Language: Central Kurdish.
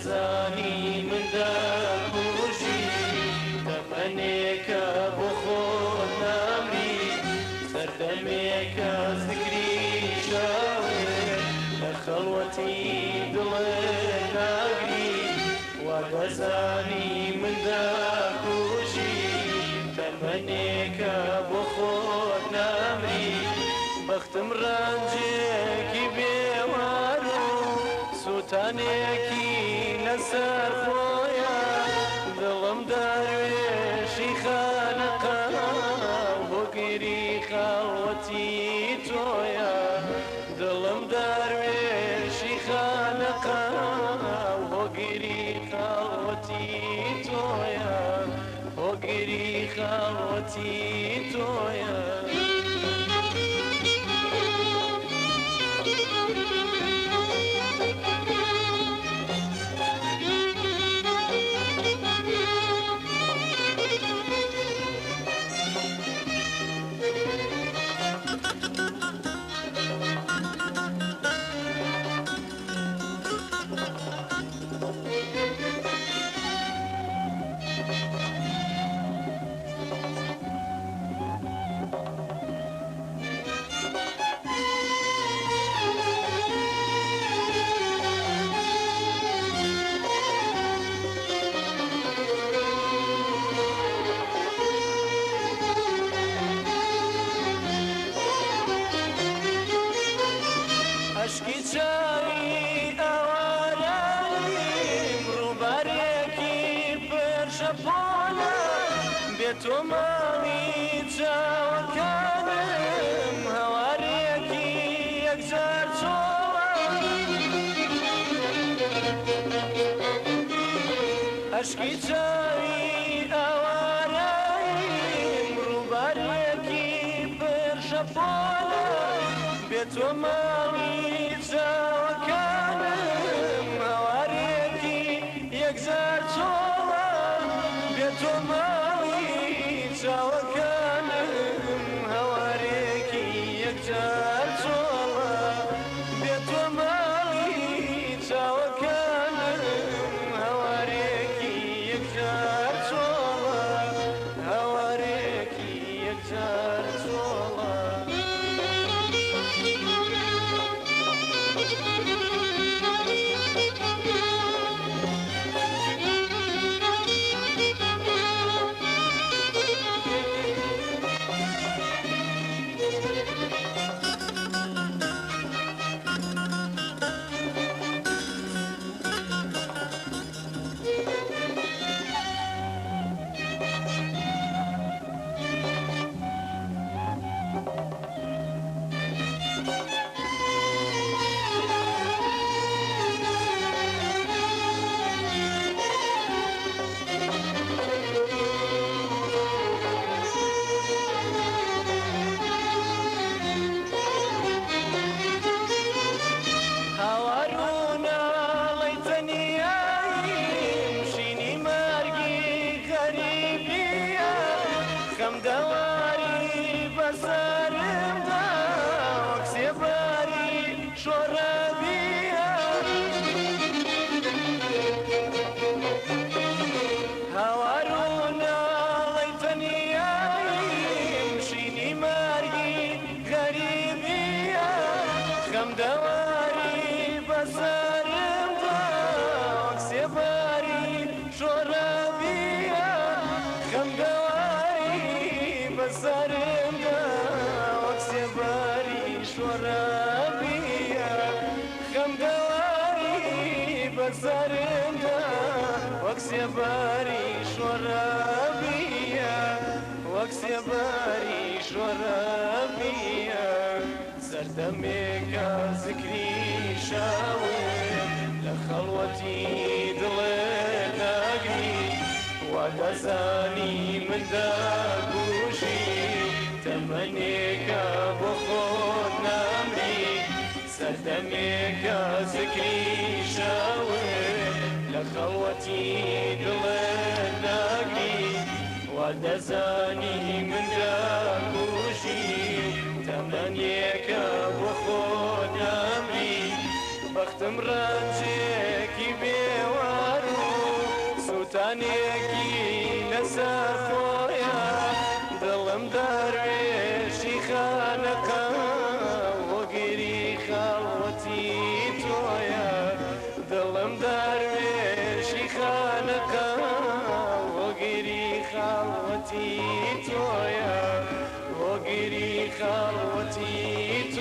دەزانی من دەکوژی، تەمەنێکە بۆ خۆت نامری، سەردەمێکە زکری چاوێ لە خەڵوەتی دڵێ ناگری. وا دەزانی من دەکوژی، تەمەنێکە بۆ خۆت نامری. بەختم ڕەنجێکی بێوار و سووتانێکی لەسەر خۆیە، دڵم دەروێشی خانەقا و هۆگری خەڵوەتی تۆیە. دڵم دەروێشی خانەقا و هۆگری خەڵوەتی تۆیە، هۆگری خەڵوەتی تۆیە. ئەشکی چاوی ئاوارەیم ڕووبارێکی پرشەپۆلە، بێ تۆ ماڵی چاوەکانم هەوارێکی یەکجار چۆڵە. ئەشکی چاوی ئاوارەیم ڕووبارێکی پرشەپۆلە، بێ تۆ ماڵی چاوەکانم هەوارێکی یەکجار چۆڵە. بێ تۆ ماڵی چاوەکانم هەوارێکی یەکجار چۆڵە. بێ تۆ ماڵی چاوەکانم هەوارێکی یەکجار چۆڵە، هەوارێکی یەکجار چۆڵە. هاوارونە ڵەیتەنیاییم شینی مەرگی غەریبیە، خەم دەواری بەسەرمدا وەک سێباری شۆڕەبیە. هاوارونە ڵەیتەنیاییم شینی مەرگی غەریبیە، خەم دەواری بەسەرمدا وەک سێباری شۆڕەبیە. خەم دەواری بەسەرمدا وەک سێباری شۆڕەبیە. خەم دەواری بەسەرمدا وەک سێباری شۆڕەبیە، وەک سێباری شۆڕەبیە. سەردەمێکە زکری شاوێ لە خەڵوەتی دڵێ ناگری. وا دەزانی من دەکوژی، تەمەنێکە بۆ خۆت نامری، سەردەمێکە زکری شاوێ لە خەڵوەتی دڵێ ناگری. وا دەزانی من دەکوژی، تەمەنێکە بۆ خۆت نامری. بەختم ڕەنجێکی بێوار خانێکی لەسەر خۆیە دڵم دەروێشی خانەقا هۆگری خەڵوەتی تۆیە دڵم دەروێشی خانەقا هۆگری خەڵوەتی تۆیە هۆگری خەڵوەتی.